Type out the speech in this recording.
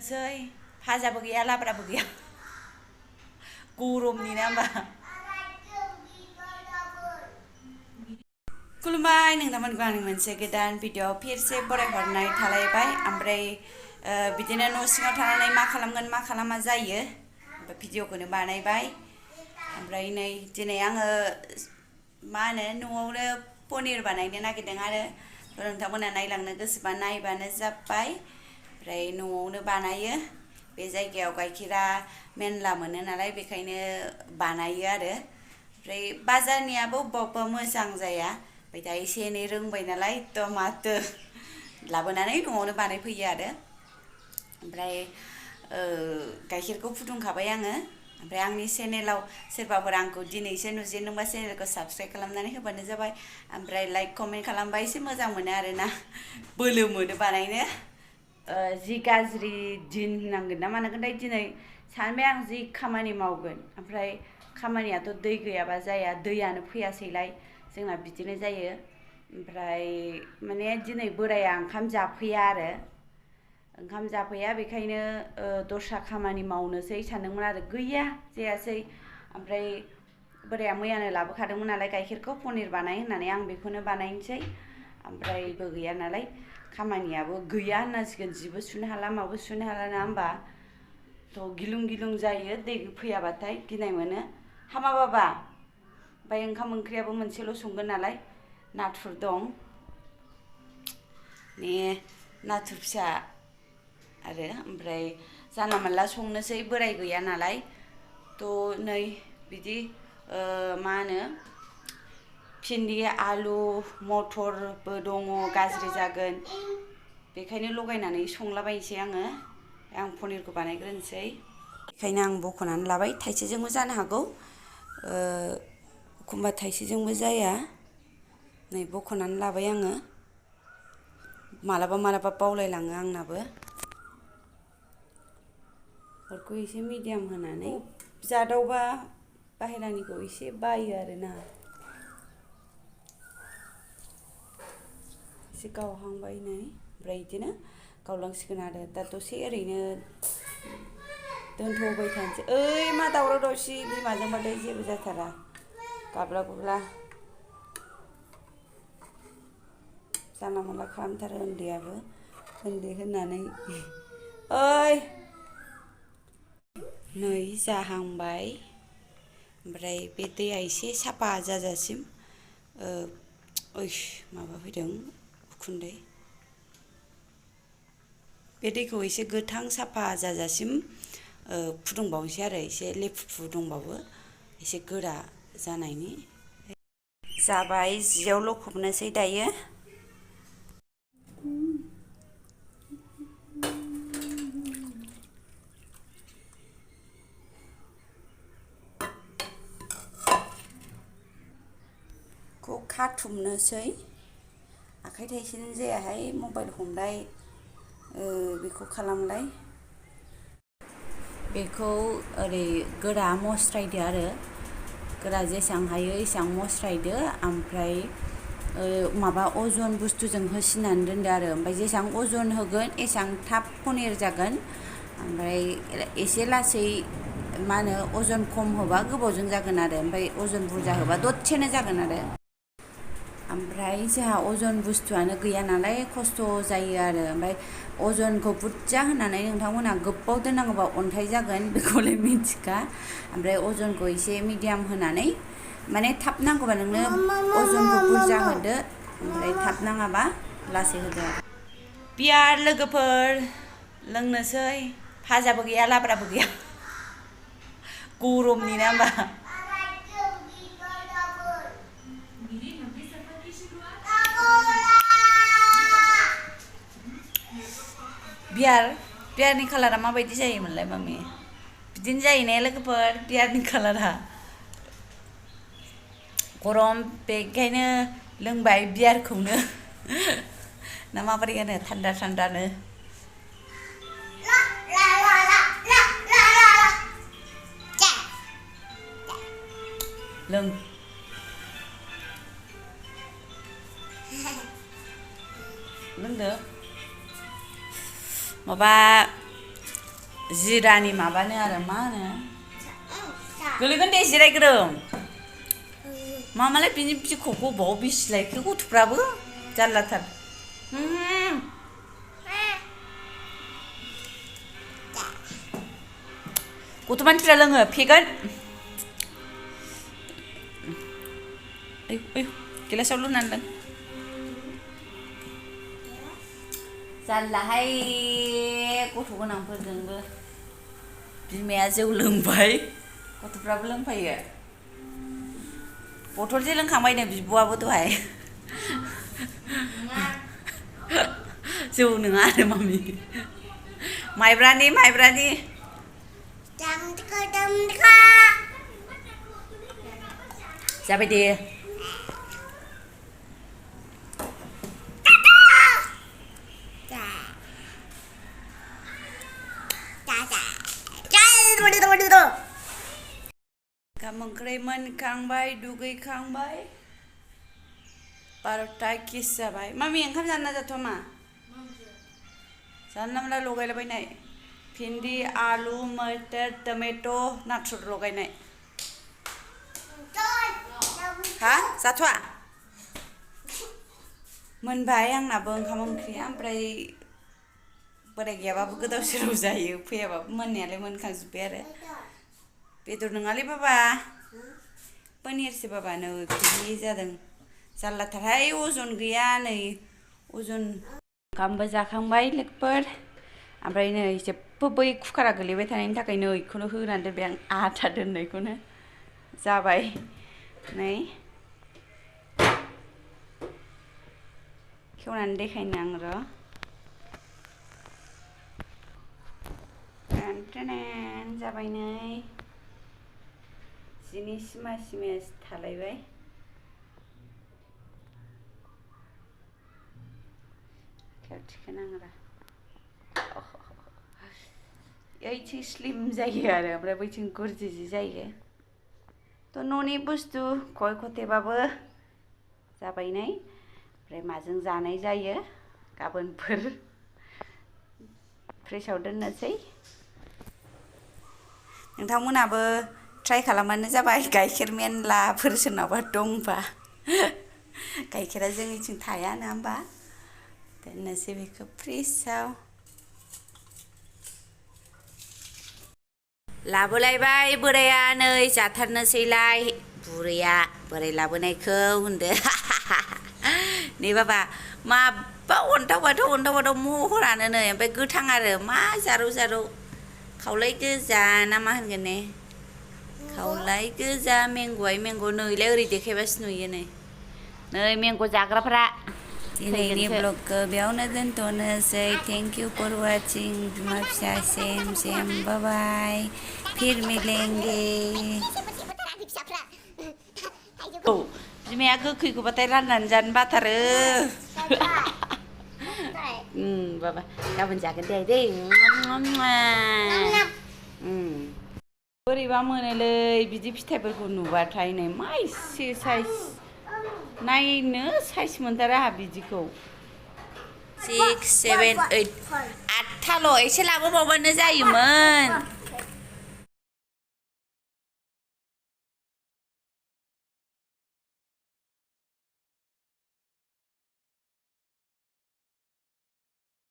सै भाजाबो गैया लाब्राबो गैया गरमनि ना होमबा खुलुमबाय नोंथांमोनखौ आंनि मोनसे गोदान भिडिअ फिरसे बरायहरनाय थालायबाय ओमफ्राय बिदिनो न' सिङाव थानानै मा खालामगोन मा खालामा जायो भिडिअखौनो बानायबाय ओमफ्राय नै दिनै आङो मा होनो न'आवनो पनिर बानायनो नागिरदों आरो नोंथांमोना नायलांनो गोसोबा नायबानो जाबाय ओमफ्राय न'आवनो बानायो बे जायगायाव गाइखेरा मेनला मोनो नालाय बेखायनो बानायो आरो ओमफ्राय बाजारनियाबो अबेबा अबेबा मोजां जाया ओमफ्राय दा एसे एनै रोंबाय नालाय थ' माथो लाबोनानै न'आवनो बानायफैयो आरो ओमफ्राय गाइखेरखौ फुदुंखाबाय आङो ओमफ्राय आंनि चेनेलाव सोरबाफोर आंखौ दिनैसो नुजेनदोंबा चेनेलखौ साबस्क्राइब खालामनानै होबानो जाबाय ओमफ्राय लाइक कमेन्ट खालामबा एसे मोजां मोनो आरोना बोलो मोनो बानायनो जि गाज्रि दिन होनांगोन ना मानांगोनथाय दिनै सानबाय आं जि खामानि मावगोन ओमफ्राय खामानियाथ' दै गैयाबा जाया दैयानो फैयासैलाय जोंना बिदिनो जायो ओमफ्राय माने दिनै बोराया ओंखाम जाफैया आरो ओंखाम जाफैया बेखायनो दस्रा खामानि मावनोसै सानदोंमोन आरो गैया जायासै ओमफ्राय बोराया मैयानो लाबोखादोंमोन नालाय गाइखेरखौ पनिर बानाय होननानै आं बेखौनो बानायनोसै ओमफ्रायबो गैया नालाय खामानियाबो गैया होननांसिगोन जिबो सुनो हाला माबो सुनो हाला ना होमबा थ' गिलुं गिलुं जायो दै फैयाबाथाय गिनाय मोनो हामा बाबा ओमफ्राय ओंखाम ओंख्रियाबो मोनसेल' संगोन नालाय नाथुर दं ने नाथुर फिसा आरो ओमफ्राय जानला मानला संनोसै बोराय गैया नालाय थ' नै बिदि मा होनो भिन्दि आलु मथरबो दङ गाज्रि जागोन बेखायनो लगायनानै संलाबायनोसै आं पनिरखौ बानायग्रोनोसै बेखायनो आं बख'नानै लाबाय थाइसेजोंबो जानो हागौ एखमबा थाइसेजोंबो जाया नै बख'नानै लाबाय आङो मालाबा मालाबा बावलायलाङो आंनाबो अरखौ एसे मिडियाम होनानै जादावबा बाहेरानिखौ एसे बायो आरोना एसे गावहांबाय नै ओमफ्राय बिदिनो गावलांसिगोन आरो दा दसे ओरैनो दोनथ'बाय थानोसै ओइ मा दावराव दावसि बिमाजोंबाथाय जेबो जाथारा गाबला गुबला जानला मानला खालामथारो उन्दैयाबो उन्दै होननानै ओइ नै जाहांबाय ओमफ्राय बे दैया एसे साफा जाजासिम माबा फैदों उखुन्दै बे दैखौ एसे गोथां साफा जाजासिम फुदुंबावनोसै आरो एसे लेफुफु दंबावो एसे गोरा जानायनि जाबाय जियाव लखबनोसै दायो खौ खाथुमनोसै आखाइ थाइसेजों जायाहाय मबाइल हमलाय बेखौ खालामलाय बेखौ ओरै गोरा मस्रायदो आरो गोरा जेसेबां हायो एसेबां मस्रायदो ओमफ्राय माबा अजन बुस्थुजों होसिननानै दोनदो आरो ओमफ्राय जेसेबां अजन होगोन एसेबां थाब पनिर जागोन ओमफ्राय एसे लासै मा होनो अजन खम होबा गोबावजों जागोन आरो ओमफ्राय अजन बुरजा होबा दसेनो जागोन आरो ओमफ्राय जोंहा अजन बुस्थुआनो गैया नालाय खस्थ' जायो आरो ओमफ्राय अजनखौ बुरजा होनानै नोंथांमोनहा गोबाव दोननांगौबा अन्थाइ जागोन बेखौलाय मिथिखा ओमफ्राय अजनखौ एसे मिडियाम होनानै माने थाब नांगौबा नोंनो अजनखौ बुरजा होदो ओमफ्राय थाब नाङाबा लासै होदो आरो बियार लोगोफोर लोंनोसै भाजाबो गैया लाब्राबो गैया गरमनि ना होमबा बियारनि कालारा माबायदि जायोमोनलाय मामि बिदिनो जायो ने लोगोफोर बियारनि कालारा गरम बेखायनो लोंबाय बियारखौनो ना माबोरै होनो थान्दा थान्दानो लों लोंदो माबा जिरानि माबानो आरो मा होनो गोलैगोन दे जिरायग्रोम मामालाय बिनि बिखौ बबाव बिसिलायखो गथ'फ्राबो जारलाथार गथ' मानसिफ्रा लोङो फेगोन गिलासाव लुनानै लों जारलाहाय गथ' गोनांफोरजोंबो बिमाया जौ लोंबाय गथ'फ्राबो लोंफायो बथलसे लोंखांबायनो बिब'आबो दहाय जौ नङा आरो मामि माइब्रानि जाबाय दे ओंखाम ओंख्रि मोनखांबाय दुगैखांबाय 12टा किस जाबाय मामि ओंखाम जाना जाथ'आ मा जानला मोनला लगायलाबायनाय भिन्दि आलु मटर टमेट' नाथुर लगायनाय हा जाथ'आ मोनबाय आंनाबो ओंखाम ओंख्रिया ओमफ्राय बोराय गैयाबाबो गोदाव सोराव जायो फैयाबाबो मोननायालाय मोनखांजोब्बाय आरो बेदर नङालै बाबा पनिरसो बाबा नै बिदि जादों जारलाथारहाय अजन गैया नै अजन ओंखामबो जाखांबाय लोगफोर ओमफ्राय नै जेबो बै कुकारा गोलैबाय थानायनि थाखाय नै बेखौनो होनानै दोनबाय आं आथा दोननायखौनो जाबाय नै खेवनानै देखायनो आं र' जाबाय नै जिनि सिमा थालायबाय थिखोनां र' ओइथिं स्लिम जायो आरो ओमफ्राय बैथिं गुरजिजि जायो थ' न'नि बुस्थु गय खथेबाबो जाबाय नै ओमफ्राय माजों जानाय जायो गाबोनफोर फ्रिजआव दोननोसै नोंथांमोनाबो ट्राइ खालामबानो जाबाय गाइखेर मेनलाफोर सोरनावबा दंबा गाइखेरा जोंनिथिं थाया नङा होमबा दोननोसै बेखौ फ्रिजआव लाबोलायबाय बोराया नै जाथारनोसैलाय बुरैया बोराय लाबोनायखौ होनदो नै बाबा माबा अन्थाव बाथाव महरानो नै ओमफ्राय गोथां आरो मा जारौ खावलाय गोजा ना मा होनगोन ने खावलाय गोजा मेंग' नैलाय ओरै देखायबासो नुयो नै मेंग' जाग्राफ्रा दिनैनि ब्लगखौ बेयावनो दोनथ'नोसै थेंक इउ फर वाचिं बिमा फिसा सेम बाय फिर मिलेंगे औ बिमाया गोखैखौबाथाय राननानै जानो बाथारो बाबा गाबोन जागोन दे बोरैबा मोनोलै बिदि फिथाइफोरखौ नुबाथाय नै मा एसे साइज नायनो साइज मोनथारा आंहा बिदिखौ 6, 7, 8 8थाल' एसे लाबोबावबानो जायोमोन